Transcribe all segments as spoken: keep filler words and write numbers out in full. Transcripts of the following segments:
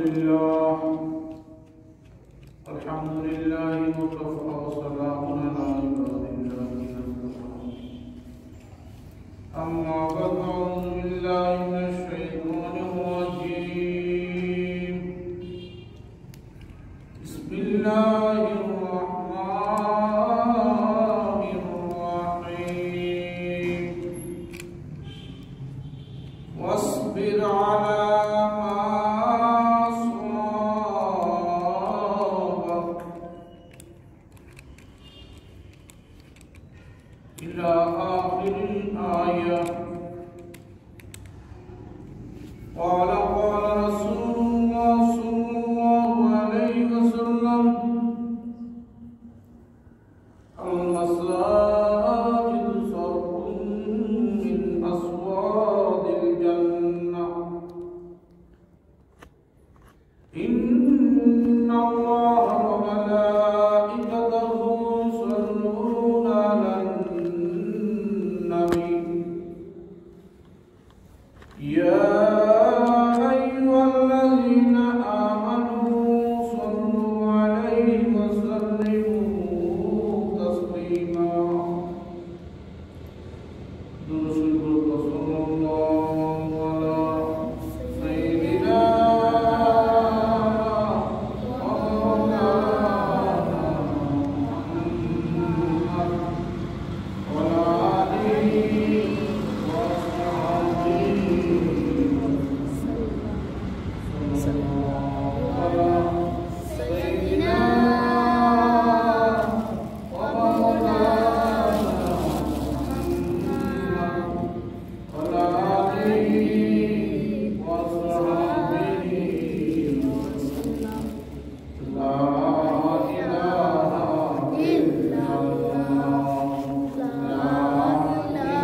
لله. الحمد لله وكفى وسلام على عباده الذين اصطفى. أما بعد، أعوذ بالله من الشيطان الرجيم. بسم الله الرحمن الرحيم. واصبر على ما أصابك إلى آخر الآية. قال، قال رسول الله صلى الله عليه وسلم: المساجد سوق من أسوار الجنة. إن الله وملائكته يصلون على النبي. يا أيها الذين آمنوا صلوا عليه وسلموا تسليما. درود شريف، صلى الله على سيدنا ومولانا محمد وعلى آله وأصحابه وسلم. صلى الله على سيدنا ومولانا محمد وعلى آله وصحبه وسلم. لا إله إلا الله. لا إله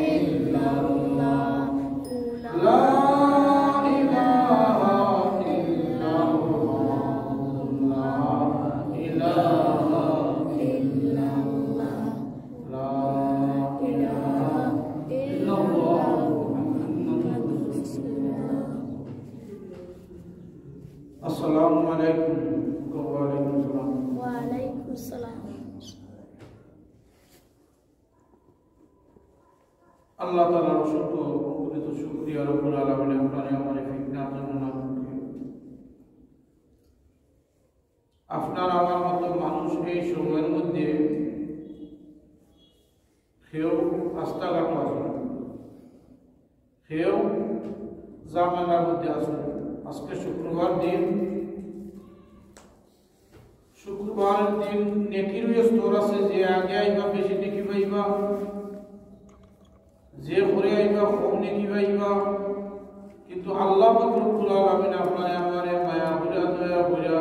إلا الله. لا إله إلا الله. لا إله إلا الله. لا إله إلا الله. محمد رسول الله. السلام عليكم. وعليكم السلام. وعليكم السلام. আল্লাহ তাআলার অসংখ্য অগণিত শুকরিয়া, রব্বুল আলামিন আপনারে আমারে ফিতনার জন্য না ঢুকিয়ে, আপনার আমার মতো মানুষ এই সময়ের মধ্যে কেউ রাস্তাঘাটও আছে, কেউ ঝামেলার মধ্যে আছে। আজকে শুক্রবার দিন, শুক্রবারের দিন নেকির ওই স্তর আছে, যে আগে আইবা বেশি নেকি পাইবা, যে পরে আইবা কম নেকি পাইবা। কিন্তু আল্লাহ পাক রব্বুল আলামিন আপনারে আমারে মায়া করিয়া দয়া করিয়া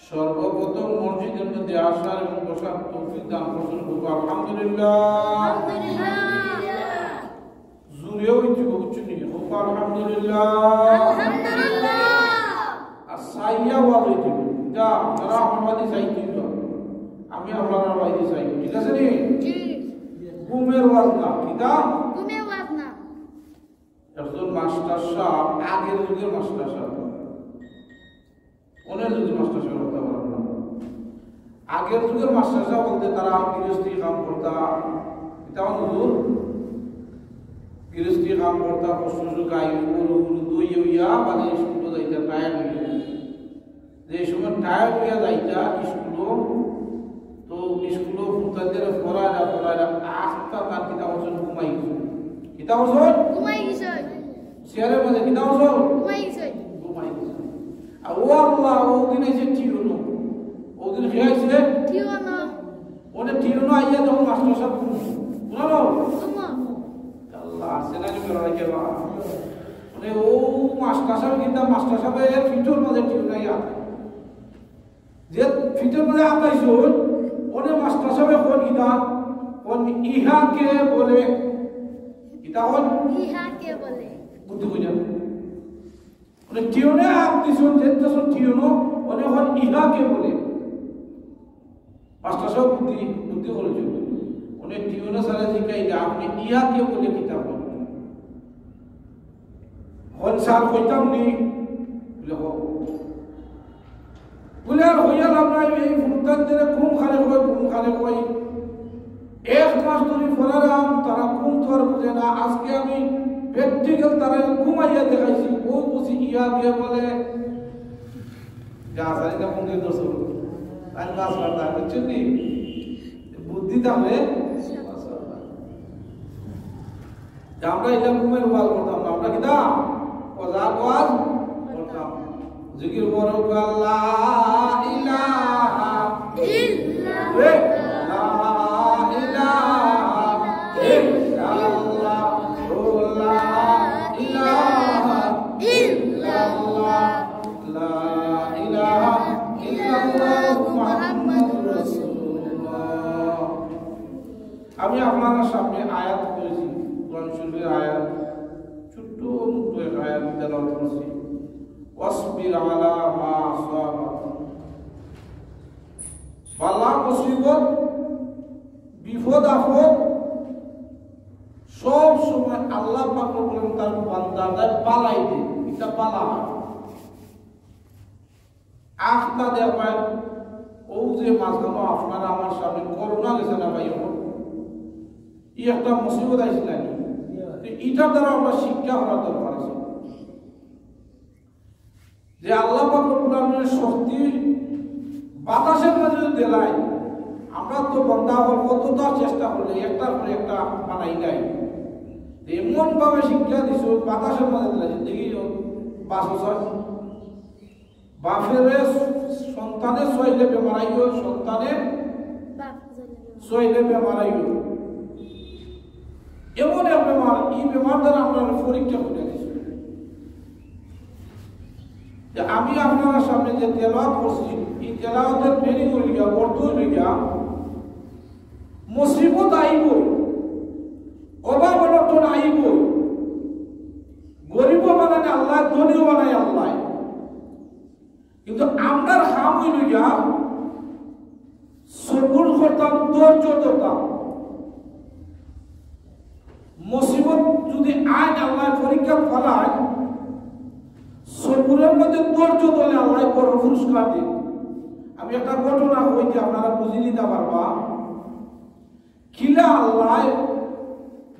সর্বপ্রথম মসজিদের মধ্যে আসার এবং বসার তৌফিক দান করছেন। আলহামদুলিল্লাহ। আলহামদুলিল্লাহ। জোরে অইতে অইবো, বুঝছো নি? হোক আলহামদুলিল্লাহ। আলহামদুলিল্লাহ। আর চাইয়া ওয়াজ অইতে অইবো। এটা আপনারা আমার বাড়ি চাইতে অইবো। আমি আপনারা বাড়ি চাই। ঠিক আছে নি? জি। ঘুমের ওয়াজ না। কিতা? ঘুমের ওয়াজ না। একজন মাস্টার সাহেব, আগের যুগের মাস্টার সাহেব। অনেক যুগের মাস্টার সাহেব হতে পারেন না। আগের যুগের মাস্টার সাহেব বলতে তারা গৃহস্থী কাম করতা, এটা হুজুর গৃহস্থী কাম করতা, পশু পশু গাই গরু গরু দই হইয়া মানে স্কুলে যাইতা টায়ার্ড হইয়া। যে সময় টায়ার্ড হইয়া যাইতা স্কুলে, তো স্কুলে ফুটাইতে পড়াইলা পড়াইলা আস্তা তার কিতা বছর ঘুমাই গেছে। কিতা বছর? ঘুমাই গেছে। চেয়ারের মাঝে কিতা বছর? ঘুমাই গেছে। ঘুমাই গেছে। আর ও আল্লাহ, ওদিন এই যে টিউনো, ওদিন খেয়েছে টিউনো। ওনে টিউনো আইয়া যখন মাস্টার সাহেব ঘুমালো, ঘুমালো। ঘুমালো। আল্লাহ, আছে না কি বেরোয় কে বা? মানে ও মাস্টার সাহেব কিতা মাস্টার সাহেবের ফিটর মাঝে টিউনো আইয়া। যে ফিটর মাঝে আতাইছইন, ওনে মাস্টার সাহেবে কইন কিতা? কইন ইহাকে বলে। কিতা কইন? ইহাকে বলে। বুদ্ধি কইনা। মানে টিউনে আত দিছইন, যে দিছইন টিউনো, ওনে কইন ইহাকে বলে। মাস্টার সাহেব বুদ্ধি, বুদ্ধি করেছইন। ওনে টিউনে সারা জিকাইলা, আপনি ইহাকে বলে কিতা কইন? হ, বলে, "স্যার, কইতাম নি।" বলে, "হো।" বলে, "আর কইয়া লাভ নাই, এই ফুলতান দিলে ঘুম খারে কই, ঘুম খারে কই।" এক মাস ধরি পড়াইরাম, তারা ঘুম তো আর বুঝে না। আজকে আমি practical তারা ঘুমাইয়া দেখাইছি, ও বুঝি ইয়া গিয়া বলে, যা জানি না কোন দিন দোষ হলো। আমি বাস পারতাম, বুঝছেন নি? বুদ্ধি থাকলে বাস পারতাম। যে আমরা এটা ঘুমের ওয়াল করতাম না, আমরা কিতা? ওয়াজ করতাম। জিকির করো, লা ইলাহা ইল্লাল্লাহ। লা ইলাহা ইল্লাল্লাহ। লা ইলাহা ইল্লাল্লাহ। লা ইলাহা ইল্লাল্লাহু মুহাম্মাদুর রাসূলুল্লাহ। আমি আপনারার সামনে আয়াত পড়েছি, কোরআন শরীফের আয়াত, ছোট্ট মুটো এক আয়াত তেলাওয়াত করছি। "ওয়াসবির আলা মা আসাবাক।" বালা মুসিবত, বিপদ আপদ, সব সময় আল্লাহ পাক রব্বুল আলামিন তার বান্দারে বালাই দেন, এটা বালা হয়। আখতা দেখবেন, ও যে মাঝখানো আপনারা আমার সামনে করোনা গেছে না ভাই, এখন এই একটা মুসিবত আইছে নাকি? তো এটার দ্বারা আমরা শিক্ষা করার দরকার আছে যে আল্লাহ পাক রব্বুল আলামিনের শক্তি বাতাসের মাঝে যদি দেলাই, আমরা তো বন্দা হল কতটা চেষ্টা করলে একটার পরে একটা বানাই নাই। তো এমন ভাবে শিক্ষা দিছো, বাতাসের মাঝে দিলাই, দেখি বাসো স্যার। বাপেরে সন্তানে ছইলে বেমার আইও, সন্তানে ছইলে বেমার আইও। এমন এক বেমার, এই বেমার দ্বারা আমরা পরীক্ষা করে দিছি। যে আমি আপনারার সামনে যে তেলাওয়াত করছি, এই তেলাওয়াতের meaning হইল গিয়া, অর্থ হইল গিয়া, মুসিবত আইব, অভাব অনটন আইব, গরিবও বানায় আল্লাহ, ধনীও বানায় আল্লাহ। কিন্তু আমরার কাম হইল গিয়া সবুর করতাম, ধৈর্য ধরতাম। মুসিবত যদি আইন আল্লাহ পরীক্ষা ফালায়, সবুরের মধ্যে ধৈর্য ধরলে আল্লাহ বড় পুরস্কার দেন। আমি একটা ঘটনা কইতে আপনারা বুঝি নিতে পারবা। কিলা আল্লাহ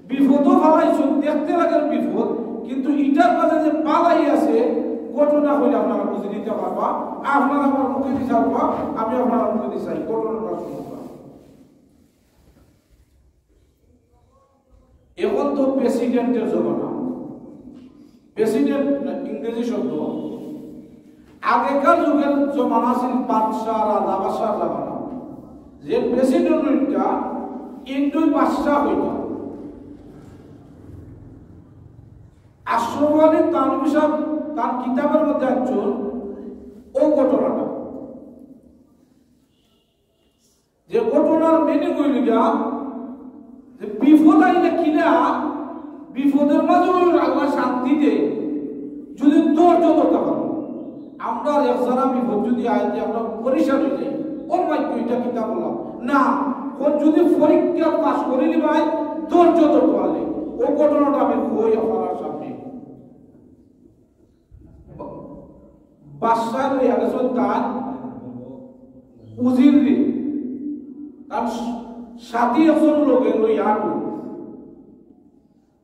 বিপদও ফালাইছইন, দেখতে লাগে বিপদ, কিন্তু ইটার মাঝে যে বালাই আছে, ঘটনা হইলে আপনারা বুঝে নিতে পারবা। আপনারা আমার মুখে দিশা পাবা, আমি আপনারা মুখে দিশাই, ঘটনাটা শুনবা। এখন তো প্রেসিডেন্টের জমানা, প্রেসিডেন্ট না, ইংরেজি শব্দ। আগেকার যুগের জমানা ছিল বাদশাহ, রাজা বাদশাহ জমানা। যে প্রেসিডেন্টটা ইন্দুই বাদশাহ হইত। আশরাফ আলী থানভী সাহেব তার কিতাবের মধ্যে একজন ও ঘটনাটা। যে ঘটনার meaning হইল গিয়া যে বিপদ আইলে কিলা বিপদের মাঝে আল্লাহ শান্তি দে, যদি ধৈর্য ধরতে পারো। আমরা এক জানা বিপদ যদি আইতে আমরা পরিশান হয়ে যাই, ও মাই তো এটা কিতা বললাম না, কোন যদি পরীক্ষা পাস করিলি ভাই, ধৈর্য ধরতে পারলে। ও ঘটনাটা আমি কই আপনার সামনে। বাদশাহ লইয়া গেছইন তার উজিররে, তার সাথী একজন লগে লইয়া আটু।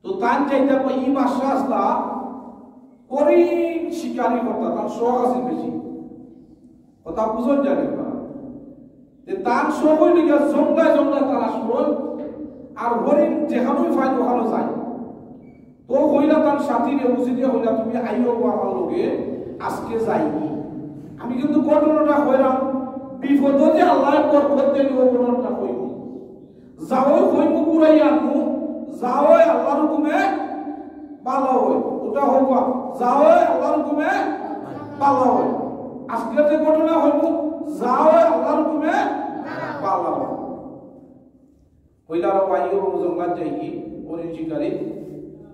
তো তার চাইতে ই বাদশাহ আসলা করি শিকারি করতা, তার শখ আছে বেশি। কথা বুঝন জানে না। যে তার শখ হইল গিয়া জঙ্গলায় জঙ্গলায় তারা শুনল, আর হরিণ যেখানেই পায় ওখানে যায়। তো কইলা তার সাথীরে, উজিরে কইলা, "তুমি আইও গো আমার লগে, আজকে যাইনি।" আমি কিন্তু ঘটনাটা কইলাম, বিপদে যে আল্লাহ বরকত দেন, ও ঘটনাটা কইব। যাও কইব ঘুরাই আনবো, যাও আল্লাহর হুকুমে ভালা হয়, ওটা হোক, যাও আল্লাহর হুকুমে ভালা হয়। আজকে যে ঘটনা হইব, যাও আল্লাহর হুকুমে ভালা হয়। কইলা, "আরো ভাই, ও জঙ্গলাত যাইগি, হরিণ শিকারি।"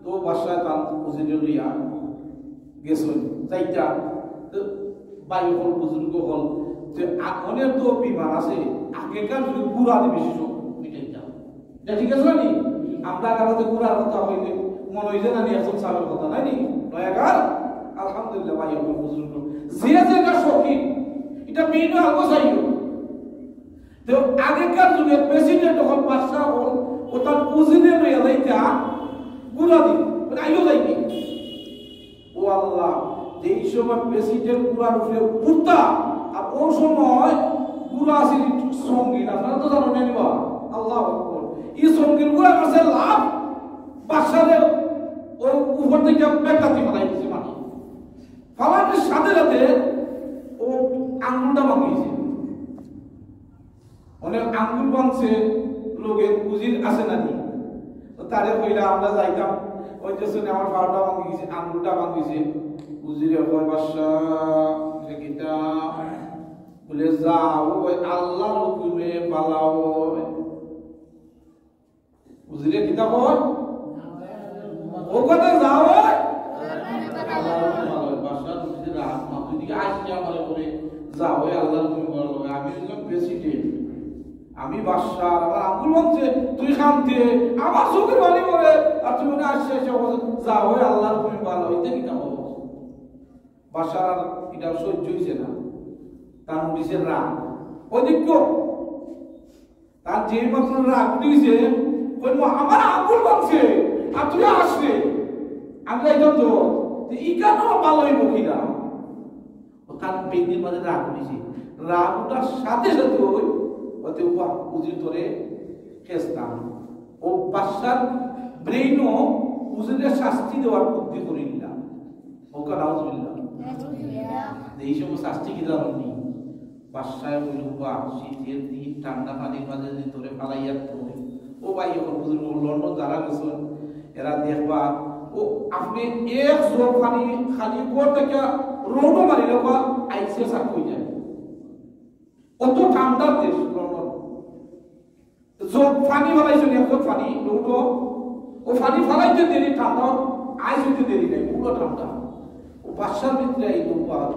তো বাদশাহ তান উজিরে লইয়া গেছইন। যাইতা, তো ভাই হল, বুজুর্গ হল, যে আ-, অনেক তো বিমান আছে, আগেকার যুগে ঘোড়া দিয়ে বেশি সব মিটাইতাম। এটা ঠিক আছে না নি? আমরা কারোতে ঘোড়ার কথা হইলে মনে হয় যে না নি, এখন চালের কথা নাই নি? নয়াগার, আলহামদুলিল্লাহ, ভাই, অখন বুজুর্গ। যে যেটা শৌখিন, এটা মেইন আলগো চাইও। তো আগেকার যুগে প্রেসিডেন্ট অকল, বাদশা অকল, ও তার উজিরে লইয়া যাইতা ঘোড়া দি, মানে, আইও যাইনি। ও আল্লাহ, যেই সময় প্রেসিডেন্ট ঘোড়ার উপরে উঠতা, আর ওই সময় ঘোড়া আছিল সঙ্গীন, আপনারা তো জানেন নি বা? আল্লাহু আকবার। এই সঙ্গীন ঘোড়া মারছে লাফ, বাদশারে ওই উপর থাকি বেটাতি ফালাই দিছে মাটি। ফালানোর সাথে সাথে ও আঙ্গুলটা ভাঙিছে। অনে আঙ্গুল ভাঙছে, লগে উজির আছে না নি? তো তারে কইলা, "আমরা যাইতাম, ওই যে শুনে আমার পাওটা ভাঙি গেছে, আঙ্গুলটা ভাঙি গেছে।" উজিরে কয়, "বাদশা, এটা কিতা?" বলে, "যাও, ওই আল্লাহর হুকুমে পালাও।" উজিরে কিতা কয়? ও কথা যাও, ওই আল্লাহর হুকুমে পালাও। বাদশার উজিরে রাগ মাথা দিকে আসছে আমার উপরে, "যাও, ওই আল্লাহর হুকুমে পালাও। আমি হইলাম প্রেসিডেন্ট।" আমি বাদশা, আমার আঙ্গুল ভাঙছে, তুই কানতে, আমার চোখের পানি পড়ে, আর তুই মনে আসছে, আসছে, বলছে, "যা, ওই আল্লাহর হুকুমে পালাও, ইতে কিতা খবর?" বাদশার আর এটা সহ্য হইছে না, তার উঠেছে রাগ। ওই দেখো, তার যে মাত্র রাগ উঠেছে, কইল, "আমার আঙ্গুল ভাঙছে, আর তুই আসলে, আমি যাইতাম তো, তো ইখানো ভালো হইব কিনা?" ও তার বেইনের মাঝে রাগ উঠেছে। রাগ উঠার সাথে সাথে ওই, ওতে উবা উজির ধরে খেস্তাম। ও বাদশার ব্রেইনও উজিরে শাস্তি দেওয়ার বুদ্ধি করিল না। ও কা নাউজুবিল্লাহ। নাউজুবিল্লাহ। এই সময় শাস্তি কি জানো নি? বাদশায় বলল, "বাহ, শীতের দিন ঠান্ডা পানির মাঝে যদি তোরে ফালাইয়া থই।" ও ভাই, এখন বুজুর্গ, লন্ডন যারা গেছেন, এরা দেখবা, ও আপনি এক জগ পানি খালি ঘর থেকে রোডও মারি রাখবা, আইসে সাক হয়ে যায়। অত ঠান্ডার দেশ লন্ডন। জগ পানি ফালাইছেন, এক জগ পানি, রোডও, ও পানি ফালাইতে দেরি ঠান্ডা, আইস হইতে দেরি নাই, পুরো ঠান্ডা। ও বাদশার ভিতরে এই নৌকা,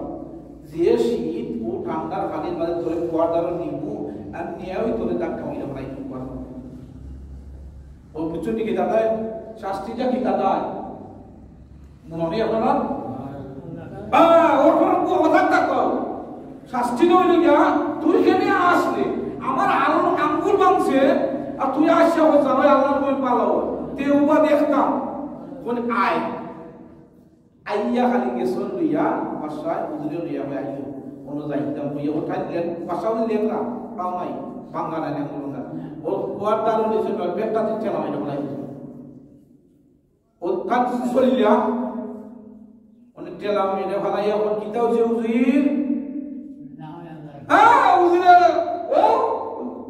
যে শীত, ও ঠান্ডার পানির মাঝে তোরে কুয়ার দ্বারা নিবু, আর নিয়েও তোরে ধাক্কা মাইরা ফালাই দিবু। ও বুঝছো নি কি দাদা? শাস্তিটা কি দাদা? মনে নেই আপনারা? হ্যাঁ, ওর ফলে কথা থাকতো। শাস্তি নইল গিয়া, তুই কেনে আসলে? আমার আঙুল, আঙ্গুল ভাঙছে, আর তুই আসছে, ও জামাই আল্লাহর কই পালাও। তে উবা দেখতাম, কোন আয়। আইয়া খালি গেছন লইয়া, বাদশায় উজিরে লইয়া কয়, "আইও, অনো যাইতাম," কইয়া উঠাই দিলেন, বাদশা উনি লেখরা, পাও নাই, ভাঙ্গা নাই, না কোনো না। ও কুয়ার দ্বারও নিচে নয়, পেটটা দিচ্ছে না, এটা বলাই দিছে। ও তার চলিয়া, মানে ঠেলা মেরে ফালাইয়া, এখন কিতা হইছে উজির? হ্যাঁ, উজিরে, ও,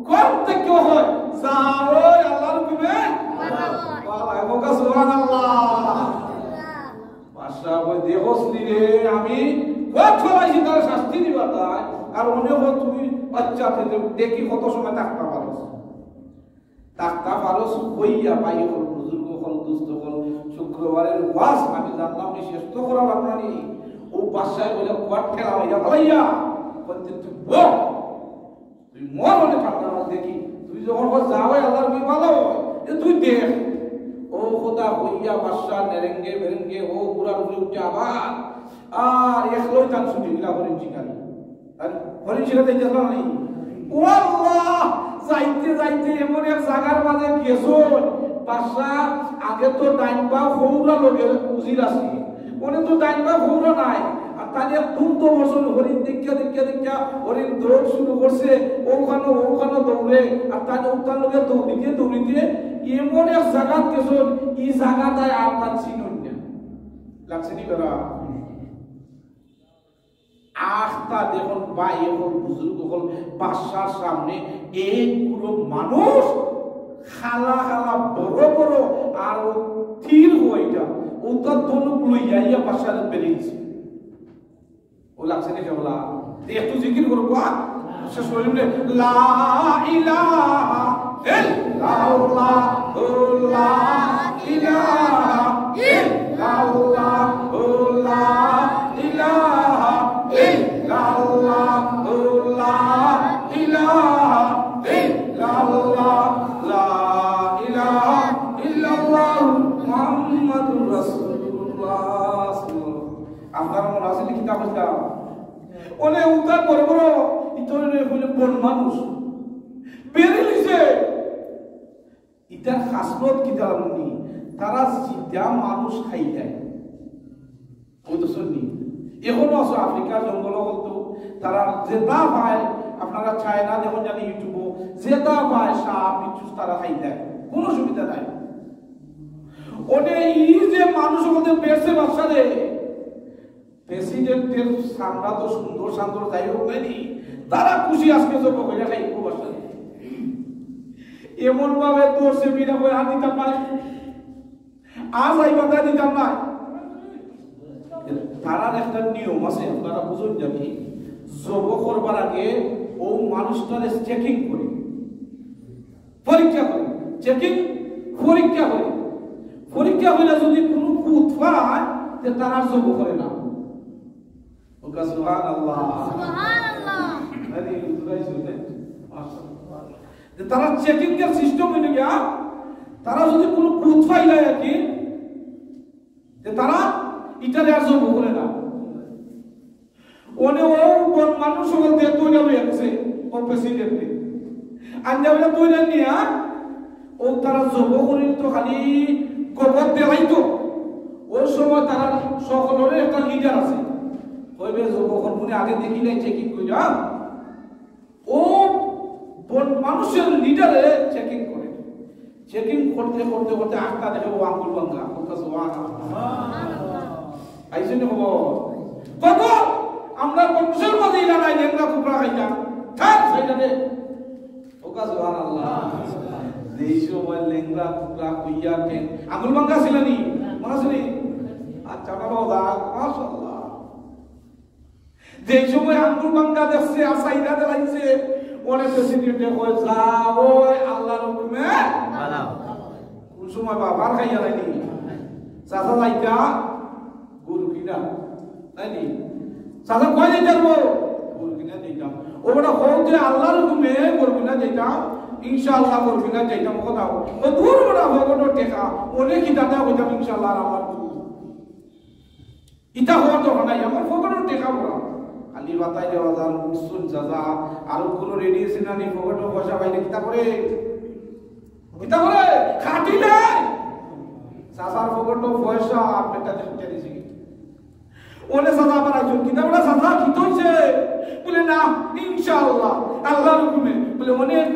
কোন থেকে হয়? যা, ওই আল্লাহর হুকুমে? বাবা, ও কা সুবহানাল্লাহ। বাদশা কয়, "দেখোস নি রে, আমি কত ফেলাইছি তার শাস্তি দিবার তাই, আর মনে হয় তুই বাচ্চা থেকে দেখি কত সময় থাকতে পারোস।" থাকতে পারোস হইয়া ভাই হল, বুজুর্গ হল, দুস্থ হল, শুক্রবারের ওয়াজ আমি জানলাম নি, শেষ তো করা লাগলো নি। ও বাদশায় বলে, "কত ঠেলা হইয়া ফালাইয়া, বলতে তুই বল।" তুই মর অনে ঠান্ডার মাঝে দেখি, তুই যখন কর যা হয় আল্লাহর কই ভালা হয়, এ তুই দেখ। ও কথা কইয়া বাদশা নেরেঙ্গে বেরেঙ্গে ও ঘোড়ার উপরে উঠে আবার, আর একলাই তান ছুটি গেলা হরিণ শিকারি। আর হরিণ শিকারি যাইতে পারল নাই। ও আল্লাহ, যাইতে যাইতে এমন এক জাগার মাঝে গেছইন, বাদশা আগে তো ডাইন বাও হউরা লগে উজির আছে, অনে তো ডাইন বাও হউরা নাই। আর তাইন এক ধুম তো বসল, হরিণ দেখিয়া, দেখিয়া, দেখিয়া, হরিণ দৌড় শুরু করছে, ওখানো, ওখানো দৌড়ে, আর তাইন ওখান লগে দৌড়িতে, দৌড়িতে, এমন এক জাগাত গেছইন, ই জাগা তাইন আর তাইন চিনইন না। লাগছে নি বেড়া? আখতা দেখুন, ভাই, এখন বুজুর্গ হল, বাদশার সামনে এক গুলো মানুষ, খালা খালা, বড় বড়, আর ও তীর হইটা, ওটা ধনুক লইয়া ইয়া বাদশারে বেরিয়েছে। ও লাগছে না কেবলা? একটু জিকির করো, বাহ। শেষ হইল রে, লা ইলাহা ইল্লাল্লাহ, লা ইলাহা ইল্লাল্লাহ, লা ইলাহা ইল্লাল্লাহ, লা ইলাহা ইল্লাল্লাহ, লা ইলাহা ইল্লাল্লাহ, মুহাম্মাদুর রাসূলুল্লাহ। মানুষ বেরিলিছে, ইতার খাসলত কিতা জানইননি? তারা জিতা মানুষ খাইলায়। বুঝছইননি? এখনো আছে আফ্রিকার জঙ্গল অকলতো, তারা যেতা পায়, আপনারা চায়না দেখইন জানি YouTube-ও, যেতা পায় সাপ, বিচ্ছু তারা খাইলায়, কোনো অসুবিধা নাই। ওনে ই যে মানুষ অকলতে বেচে বাচ্চারে, প্রেসিডেন্টর চামড়া তো সুন্দর সান্দর যাই হোক নাইনি, তারা খুশি আজকে জব করিয়া খাইবো বাচ্চারে। এমন ভাবে ধরছে বিনা করে আর দিতাম না, আর যাইবা তাই দিতাম না। তারার একটা নিয়ম আছে, আপনারা বুঝইন জানি, জব করবার আগে ও মানুষটারে চেকিং করে, পরীক্ষা করে, চেকিং, পরীক্ষা করে, পরীক্ষা করে যদি কোনো খুঁত পায়, তে তারা জব করে না। ওকা সুবহানাল্লাহ। সুবহানাল্লাহ। আরে, উদ্ধার হইছে, তাই? মাশাআল্লাহ। যে তারা চেকিং এর সিস্টেম হইল গিয়া, তারা যদি কোনো খুঁত পাইলায় আর কি, যে তারা ইটারে আর জব করে না। ওনে ও বন মানুষ বলতে তৈরি হয়ে গেছে, ও প্রেসিডেন্টে। আঞ্জামে তৈরি নিয়া, ও তারা জব করিল তো খালি গোবর দেওয়াই তো। ওই সময় তারা সকলের একটা লিডার আছে। ওই বেশ জব করবো আগে দেখি নাই চেকিং করে, হ্যাঁ? ও বন মানুষের লিডারে চেকিং করে। চেকিং করতে, করতে, করতে আটকা দেখে ও আঙ্গুল ভাঙ্গা। কথা সুবহানাল্লাহ। আইছে নি খবর? কত? আমরা বংশের মাঝে ইলা নাই, লেংড়া কুকড়া খাইতাম। থাক, খাইতাম রে। ওকা সুবহানাল্লাহ। যেই সময় লেংড়া কুকড়া কইয়া কেন, আঙ্গুল ভাঙ্গা ছিল নি? মনে আছে নি? আচ্ছা, বাবা, ওদা, মাশাআল্লাহ। যেই সময় আঙ্গুল ভাঙ্গা দেখছে, আসাইরা দিলাইছে, ওনে প্রেসিডেন্টে কয়, "যা, ওই আল্লাহর হুকুমে।" বালা। কোন সময় বাবার খাইয়া লাইনি? চাচা যাইতা, গরু কিনা, তাই নি? চাচা কয় যাইতাম গো? গরু কিনা যাইতাম। ও বেটা, হও যে আল্লাহর হুকুমে গরু কিনা যাইতাম, ইনশাআল্লাহ গরু কিনা যাইতাম। কথা ও দূর বেটা, ভগবানর টেকা, ওনে কিতা দেওয়া হইতাম ইনশাআল্লাহ আর আমার হুকুম। ইতা হওয়ার দরকার নাই, আমার পকেটর টেকা বড়। খালি বাতাই দেওয়া যান, উঠছুন চাচা, আর কোনো রেডি আছে না নি, পকেটর পয়সা পাইলে কিতা করে? কিতা করে? খাটি নাই। চাচার পকেটর পয়সা, আপনি তাদের উঠে দিছি। ওনে চাচা আবার আইছুন, কিতা বড় চাচা, কিতা হইছে? বলে, "না, ইনশাআল্লাহ, আল্লাহর হুকুমে।" বলে, "ওনে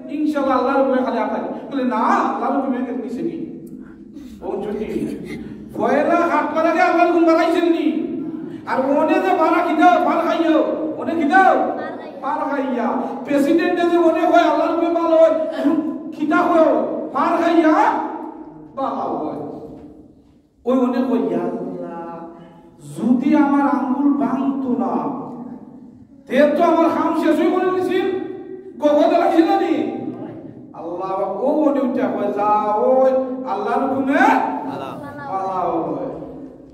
ইনশাআল্লাহ, আল্লাহর হুকুমে খালি আটাই।" বলে, "না, আল্লাহর হুকুমে কেন নিছে কি?" ও যদি পয়লা হাত পাড়াকে আল্লাহর হুকুম বাড়াইছেন নি? আর ওনে যে বাড়া কিতা, পার খাইও, ওনে কিতা? পার খাইয়া। প্রেসিডেন্টে যে ওনে হয় আল্লাহর হুকুমে ভালো হয়, কিতা হয়? পার খাইয়া ভালো হয়। ওই ওনে কয়, "ইয়া আল্লাহ, যদি আমার আঙ্গুল ভাঙতো না, তে তো আমার কাম শেষ হয়ে গেল, নিছিল, গগদে লাগছিল নি?" আল্লাহ, ও ওনে উঠে কয়, "যা, ওই আল্লাহর হুকুমে পালা হয়।"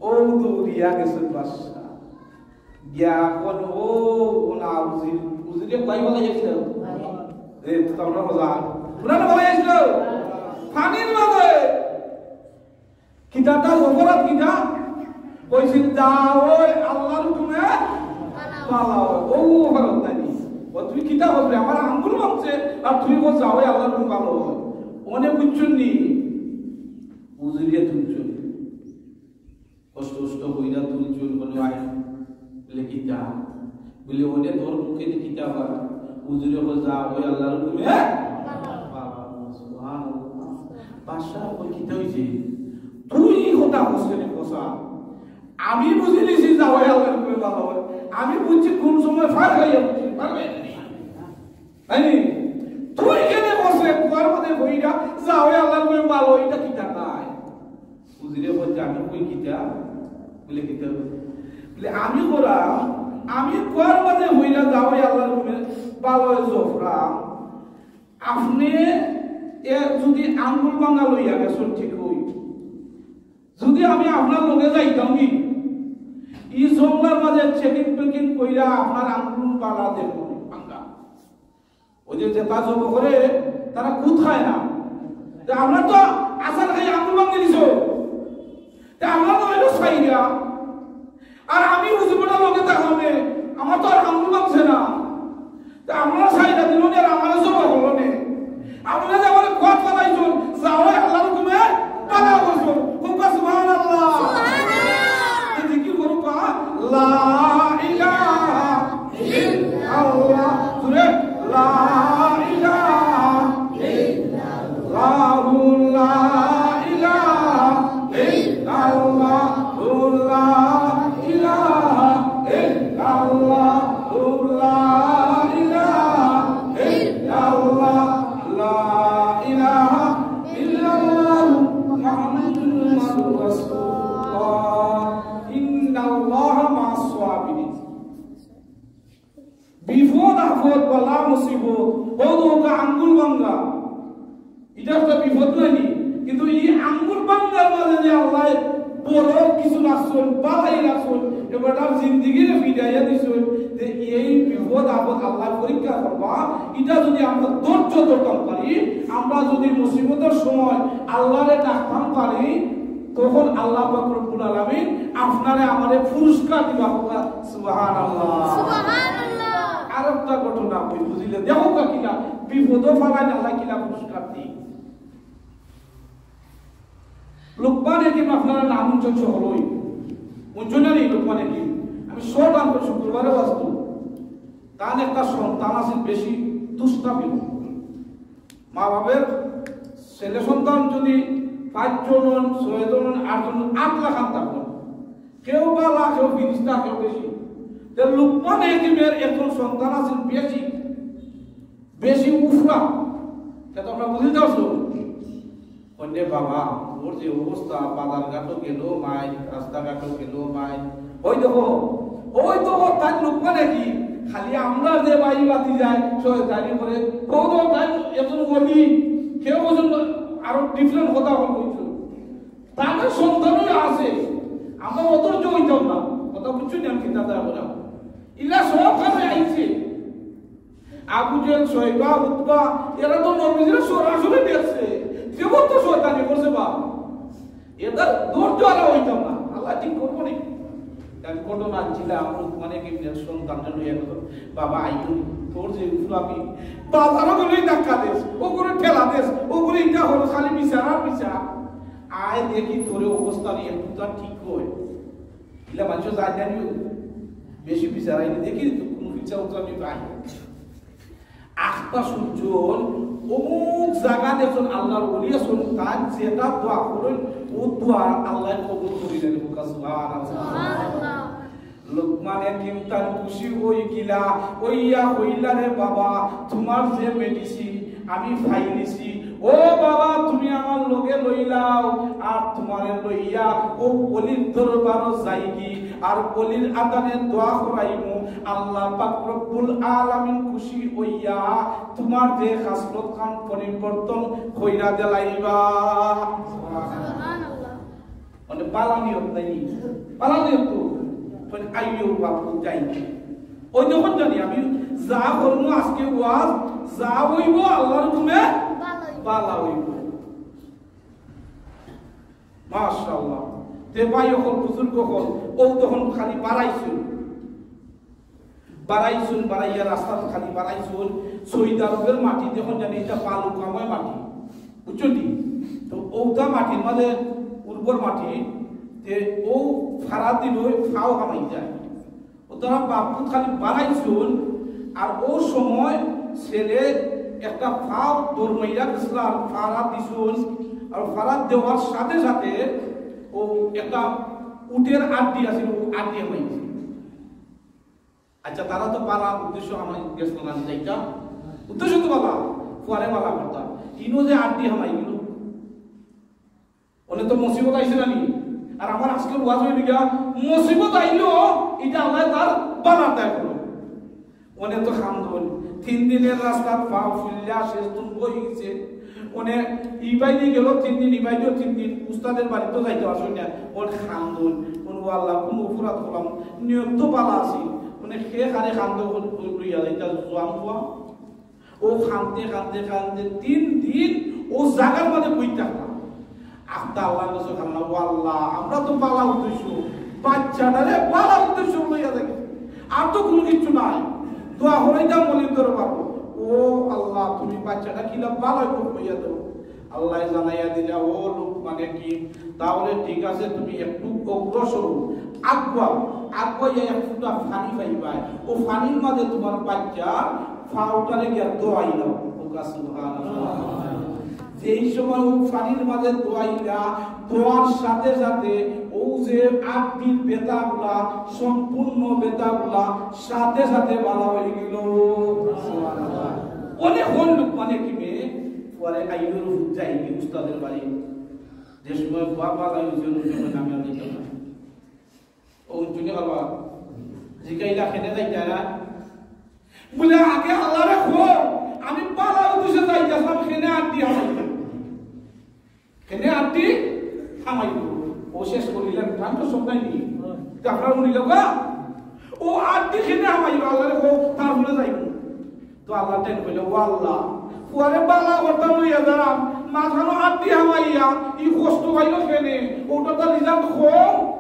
ও দৌড়িয়া গেছে বাদশা। গিয়া এখন ও, ও না উজির, উজিরে কয় বলা গেছিল? এ, তো আমরা মজা। ওরা না বলা গেছিল? পানির মাঝে। কিতাটা অপরাধ কিতা? কইছিল, "যা ওই আল্লাহর হুকুমে পালা হয়।" ও অপরাধ নাই নি? ও তুই কিতা করবি? আমার আঙ্গুল ভাঙছে, আর তুই বল, "যা ওই আল্লাহর হুকুমে পালা হয়।" ওনে বুঝছুন নি? উজিরে তুলছুন। কষ্ট কষ্ট কইরা তুলছুন, বলে, "আয়।" বলে, "কিতা?" বলে, "ওনে তোর মুখে যে কিতা হয়?" উজিরে বলে, "যা ওই আল্লাহর হুকুমে।" বাবা, সুবহানাল্লাহ। বাদশা কয়, "কিতা হইছে? তুই কথা হোসেনে কথা। আমি বুঝি নিছি যা ওই আল্লাহর হুকুমে ভালো হয়। আমি বুঝছি কোন সময় ফার খাইয়া বুঝছি, ফার খাইয়া বুঝছি।" তাই নি? তুই কেনে বসে কুয়ার মধ্যে বইরা, যা ওই আল্লাহর হুকুমে ভালো, এটা কিতা নাই? উজিরে বলছে, "আমি কই কিতা?" বলে, "কিতা?" বলে, "আমি করা, আমি কুয়ার মধ্যে বইরা, যা ওই আল্লাহর হুকুমে ভালো হয়ে জফরা। আপনি এ যদি আঙ্গুল ভাঙা লইয়া গেছেন, ঠিক হই। যদি আমি আপনার লগে যাইতাম নি, এই জঙ্গলার মাঝে চেকিং পেকিং কইরা আপনার আঙ্গুল বাড়া দেখবো, ভাঙা।" ওই যে যেটা জব করে, তারা খুঁত খায় না। তে আমরা তো আসার খাই আঙ্গুল ভাঙে দিছো। তে আমরা তো হইলো সাইরা। আর আমি উজুবটা লগে থাকলে, আমার তো আর আঙ্গুল ভাঙছে না। তে আমরা সাইড আপদ, বালা, মুসিবত, হউ তো আঙ্গুল ভাঙ্গা, ইটা একটা বিপদ নায়নি? কিন্তু ই আঙ্গুল ভাঙ্গার মাঝে যে আল্লায় বড় কিছু রাখছইন, বালাই রাখছইন, এবার তার জিন্দেগিরে ফিরাইয়া দিছইন, যে এই বিপদ আপদ আল্লায় পরীক্ষা করবা, ইটা যদি আমরা ধৈর্য ধরতাম পারি, আমরা যদি মুসিবতর সময় আল্লারে ডাকতাম পারি, তখন আল্লাহ পাক রব্বুল আলামিন আপনারে আমারে পুরস্কার দিবা। সুবহানাল্লাহ। সুবহানাল্লাহ। আরেকটা ঘটনা কই, বুঝিলে? দেখো কা কিলা, বিপদো ফালাইন আল্লায় কিলা পুরস্কার দেইন। লোকমান হাকিম আপনারা নাম হুনছইন সকলেই। হুনছইন না নি লোকমান হাকিম? আমি সব আনবো শুক্রবারে বাঁচতো। তার একটা সন্তান আছে বেশি দুষ্টামি। মা বাপের ছেলে সন্তান যদি পাঁচজন হন, ছয়জন হন, আটজন হন, আট লাখ আনতাম হন। কেউ বালা, কেউ ফিরিস্তা, কেউ বেশি। তে লোকমান হাকিমের একজন সন্তান আছে বেশি, বেশি উফরা। তা তো আমরা বুঝি যাচ্ছ। কইন, "বাবা, ওর যে অবস্থা, বাজার ঘাটও গেল মাই, রাস্তাঘাটও গেল মাই।" ওই দেখো, ওই তো তার লোকমান হাকিম। খালি আমরা যে ভাই বাতি যায়, শয়তানি করে, ও তো তার একজন ওলি, কেউ ওজন আরো ডিফারেন্ট কথা বলছে। তাদের সন্তানও আছে, আমরা অধৈর্য হইতাম না। কথা বুঝছো নি? আমি কিতা দ্বারা বললাম, ইলা সব কাজে আইছে। আবু জেহেল, শয়বা, উতবা, এরা তো নবীজিরে সরাসরি দেখছে। কেউ তো শয়তানি করছে বা? এদের ধৈর্য আর হইতাম না, আল্লাহ ঠিক করবো নি। এক ঘটনা ছিল, আমরা মানে কি, সন্তান লইয়া গেল, "বাবা, আইতো, তোর যে উফরামি, বাজারও গেলেই ধাক্কা দেস, ও করে ঠেলা দেস, ও করে ইটা হলো, খালি বিচার আর বিচার। আয় দেখি তোর অবস্থা নিয়ে একটু তার ঠিক হয়।" ইলা মানুষ যায় না নিও, বেশি বিচার আইলে দেখি তো কোনো বিচার উত্তর আমি পাই। আখতা শুনছইন, অমুক জাগাত একজন আল্লাহর ওলি আছইন, তার যেটা দোয়া করইন, ও দোয়া আল্লাহ কবুল করি নেন। সুবহানাল্লাহ। সুবহানাল্লাহ। লোকমান হাকিম তার খুশি হই গিলা, ওইয়া হইলা, "রে বাবা, তোমার যে মেডিসিন আমি পাইলিছি, ও বাবা, তুমি আমার লগে লইলাও, আর তোমারে লইয়া ও অলির দরবারও যাইগি, আর অলির আদানে দোয়া করাইমু, আল্লাহ পাক রব্বুল আলামিন খুশি হইয়া তোমার যে খাসলত খান পরিবর্তন কইরা দিলাইবা।" সুবহানাল্লাহ। মানে, বালা নিয়ত নাই নি? বালা নিয়ত তো। মানে, আইও বাপু, যাই। ওই যখন জানি আমি যা করমু আজকে ওয়াজ, যা হইব আল্লাহর হুকুমে বালা হইব। মাশাআল্লাহ। তে ভাই অকল, বুজুর্গ অকল, ও তখন খালি বাড়াইছইন। বাড়াইছইন, বাড়াইয়া রাস্তাত খালি বাড়াইছইন। সৌদি আরবের মাটি দেখইন জানি, এটা বালু কাময় মাটি, বুঝছো নি? তো ওটা মাটির মাঝে উর্বর মাটি, তে ও ফাড়া দিল, ফাও হামাই যায়। ও তারা বাপুত খালি বাড়াইছইন, আর ও সময় ছেলে একটা ফাও দৌড় মাইরা গেছিল, আর ফাড়া দিছইন, আর ফাড়া দেওয়ার সাথে সাথে ও একটা উটের আড্ডি আছিল, ও আড্ডি হামাইছে। আচ্ছা, তারা তো বালা উদ্দেশ্য আমার গেছিল না, যাইতা উদ্দেশ্য তো বালা, পরে বালা করতা। ইনো যে আড্ডি হামাই গেল, ওনে তো মুসিবত আইছে না নি? আর আমার আজকে ওয়াজ হইল গিয়া, মুসিবত আইলো, এটা আল্লাহ তার বালার দায় করলো। ওনে তো খান্দন, তিন দিনের রাস্তা পাও ফুললা শেষ তুম হয়ে গেছে। ওনে ইবাইদি গেল তিন দিন, ইবাইদিও তিন দিন, উস্তাদের বাড়িতে যাইতে পারছইন না। ওর খান্দন, কোন আল্লাহ, কোন অপরাধ করলাম, নিয়ত তো বালা আছি। মানে সে খানে খান্দন লইয়া যাইতা জোয়ান হওয়া। ও খানতে, খানতে, খানতে তিন দিন ও জাগার মাঝে বই থাকলাম। আখতা আল্লাহর কাছে খানলাম, "ও আল্লাহ, আমরা তো বালা উদ্দেশ্য, বাচ্চাটারে বালা উদ্দেশ্য লইয়া দেখি, আর তো কোনো কিছু নাই, দোয়া করাইতাম বলি তোর বাবু। ও আল্লাহ, তুমি বাচ্চাটা কিলা বালা করে লইয়া দেবো।" আল্লাহ জানাইয়া দিলা, "ও লোকমান হাকিম, তাহলে ঠিক আছে, তুমি একটু অগ্রসর হও, আগুয়া, আগুয়া এক ফুটা পানি পাইবায়, ও পানির মাঝে তোমার বাচ্চা ফাউটারে গিয়া দোয়াই দাও।" ওকা সুবহানাল্লাহ। যেই সময় ও পানির মাঝে দোয়াইলা, দোয়ার সাথে সাথে ও যে আটটির বেতাগুলা, সম্পূর্ণ বেতাগুলা সাথে সাথে বালা হয়ে গেল। অনেক হল লোকমান হাকিমে পরে আইয়ুর যাই উস্তাদের বাড়ি, যে সময় বাবা যাই, ওই সময় নামে আর দিতাম না। ও উজ্জুনি বাবা, জিকাইলা খেতে যাইতা না? বুলে, "আগে আল্লারে কও, আমি বালা উদ্দেশ্যে যাইতাম, কেনে আড্ডি হামাইতাম।" কেনে আড্ডি হামাইবো? ও শেষ করিলাম, time তো সব নাই নি। তে আপনারা উনি লোক, ও আড্ডি কেনে হামাইবো? আল্লারে কও, তারপরে যাইবো। তো আল্লাহ তাই কইল, "ও আল্লাহ, ফুয়ারে বালা করতাম লইয়া যারাম, মাঝখানো আড্ডি হামাইয়া, ই কষ্ট পাইল কেনে? ওটা তার result কম।"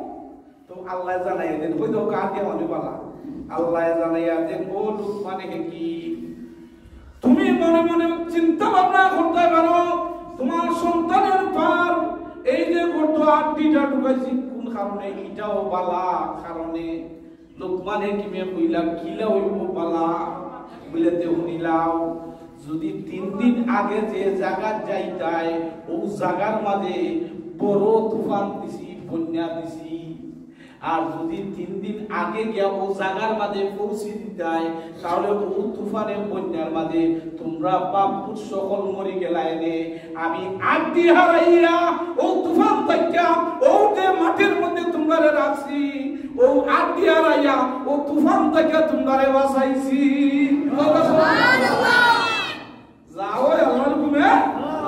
তো আল্লাহ জানাইয়া দেন, ওই তো কার দিয়া মানে বালা। আল্লাহ জানাইয়া দেন, "ও লুকমানে হাকিম, তুমি মনে মনে চিন্তা ভাবনা করতে পারো, তোমার সন্তানের পার এই যে গর্ত আড্ডিটা ঢুকাইছি, কোন কারণে? এটাও বালা কারণে।" লুকমান হাকিমে কইলা, "কিলা অইবো বালা?" বুলে, "তে হুনিলাও, যদি তিন দিন আগে যে জাগাত যাইতায়, ও জাগার মাঝে বড় তুফান দিছি, বন্যা দিছি, আর যদি তিন দিন আগে গিয়া ও জাগার মাঝে পৌঁছি দিতায়, তাহলে ও তুফানে বন্যার মাঝে তোমরা বাপ পুত সকল মরি গেলায় নে। আমি আড্ডি হারাইয়া ও তুফান থাকিয়া ও যে মাটির মধ্যে তোমরারে রাখছি, ও আড্ডি হারাইয়া ও তুফান থাকিয়া তোমরারে বাঁচাইছি।" যাও, আল্লাহর হুকুমে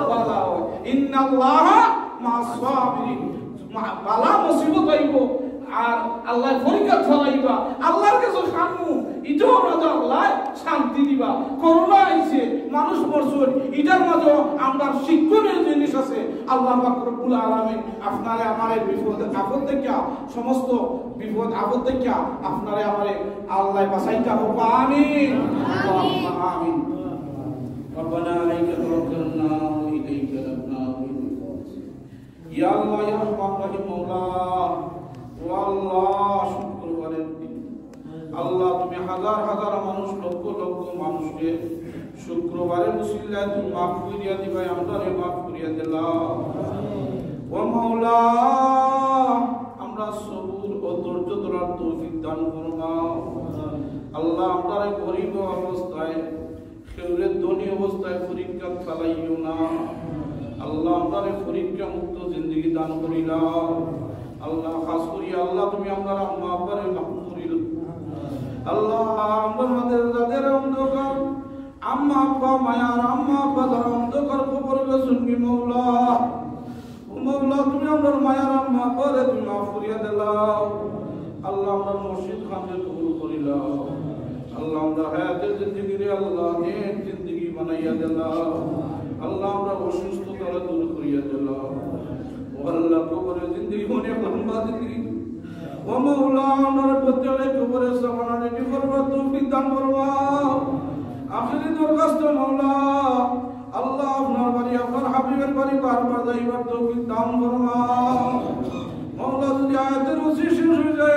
বালা অও। ইন্নাল্লাহা মা'আস সাবিরিন। মা-, বালা মুসিবত আইবো, আর আল্লাহ পরীক্ষা চালাইবা, আল্লাহর কাছে কানমু, ইটাও রাজা আল্লাহ শান্তি দিবা। করোনা আইছে, মানুষ মরছইন, ইটার মাঝেও আমরার শিক্ষণীয় জিনিস আছে। আল্লাহ পাক রব্বুল আলামিন আপনারে আমারে বিপদ আপদ দেখিয়া, সমস্ত বিপদ আপদ দেখিয়া আপনারে আমারে আল্লাহ বাঁচাইতা হোক, আমিন। আমিন। আল্লাহুম্মা আমিন। ربنا عليك توكلنا وإليك أنبنا وإليك المصير। ইয়া আল্লাহ, ইয়া রহমান রহিম, মাওলা, ও আল্লাহ, শুক্রবারের দিন, আল্লাহ, তুমি হাজার হাজার মানুষ, লক্ষ লক্ষ মানুষরে শুক্রবারের উসিলায় তুমি মাফ করিয়া দিবায়, আমরারে মাফ করিয়া দিলাও। ও মাওলা, আমরা সবুর ও ধৈর্য ধরার তৌফিক দান ফরমাও। আল্লাহ, আমরারে গরিব অবস্থায়, কেউরে ধনী অবস্থায় পরীক্ষাত ফালাইও না। আল্লাহ, আমরারে পরীক্ষা মুক্ত জিন্দেগি দান করিলাও। আল্লাহ, খাস করি আল্লাহ, তুমি আমরার আম্মা আব্বারে মাফ করিলাও। আল্লাহ, আমরার মাঝে যাদের অন্ধকার, আম্মা আব্বা, মায়ার আম্মা আব্বা, যারা অন্ধকার কবরে গেছইন গি মাওলা, ও মাওলা, তুমি আমরার মায়ার আম্মা আব্বারে তুমি মাফ করিয়া দিলাও। আল্লাহ, আমরার মসজিদ খানরে কবুল করিলাও। আল্লাহ, আমরার হায়াতের জিন্দেগিরে আল্লাহ নেক জিন্দেগি বানাইয়া দিলাও। আল্লাহ, আমরার অসুস্থতারে দূর করিয়া দিলাও। ও আল্লাহ, কবরে জিন্দেগি অনেক লম্বা জিন্দেগি। ও মাওলা, আমরার প্রত্যেকরে কবরে সামানা রেডি করবার তৌফিক দান ফরমাও। আখেরি দরখাস্ত মাওলা, আল্লাহ, আপনার বাড়ি, আপনার হাবিবের বাড়ি বারবার যাইবার তৌফিক দান ফরমাও। মাওলা, যদি হায়াতের রশি শেষ হয়ে যায়,